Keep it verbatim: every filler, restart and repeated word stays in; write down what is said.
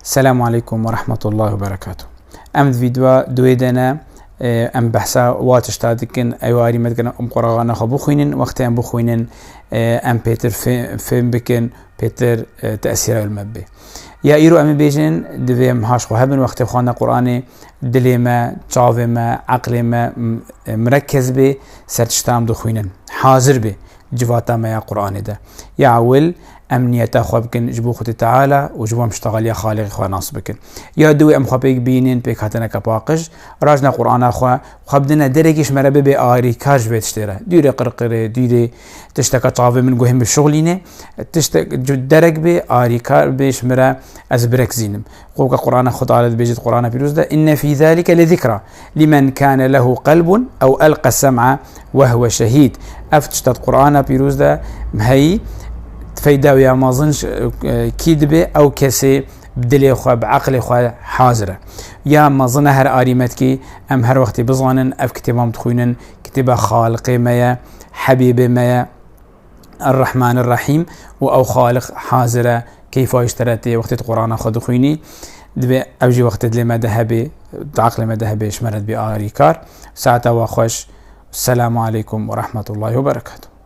Selamu aleykum ve rahmetullahi ve berekatuh. Em di vîdeoya duwê de ne, e, em behsa wa tişta dikin, ew arî me dikin, em Qur'ana xwe bixwînin, wextê em bixwînin, e, em pêtir fê-, fêm bikin, pêtir, e, tesîra li me bibe. Ya îro em ê bêjin, divê em haş xwe hebin, wextê xwendina Qur'anê dilê me, çavê me, eqlê me, m-, e, mirekez bê, ser tişta em dixwînin. Hazir bê. Civata me ya Qur'anê de. Ya ewil, em niyeta xwe bikin ji bo Xwedê Teala û ji bo em ştexaliya Xaliqê xwe nas bikin. Ya duwê em xwe pêk bînin, pêkhatineke paqij, rajna Qur'ana xwe, xwe bidine derekî ji me re bibe arîkar ji vê tiştê re. Dûrê qirqirê, dûrê tişteke çavê min guhê min bişuxlîne, tiştek derek bê, arîkar bê ji min re ez birek zînim. Qûka Qur'ana Xwedê Teala dibêjit Qur'ana Pîroz de, "Inne fî zalike le zikra limen kâne lehu qelbun ew elqe sem'a ve huve şehîd." Ev tişta di Qur'ana Pîroz de heyî feyda wê ya mezin ji, e, kî dibe, ew kesê bi dilê xwe, bi eqlê xwe hazir e. Ya mezin e her arî me dikî, em her wextê bizanin, ev kitêba em dixwînin, kitêba Xaliqê me ye, Hebîbê me ye. Er-Rehman er-Rehîm û ew Xaliq hazir e, keyfa wî ji te re tê, wextê tu Qur'ana xwe dixwînî, divê ew jî wextê dilê me de hebe, di aqlê me de hebe, ji me re dibê arîkar. Saeta we xweş. Selamu aleykum ve rahmetullahi ve berekatuh.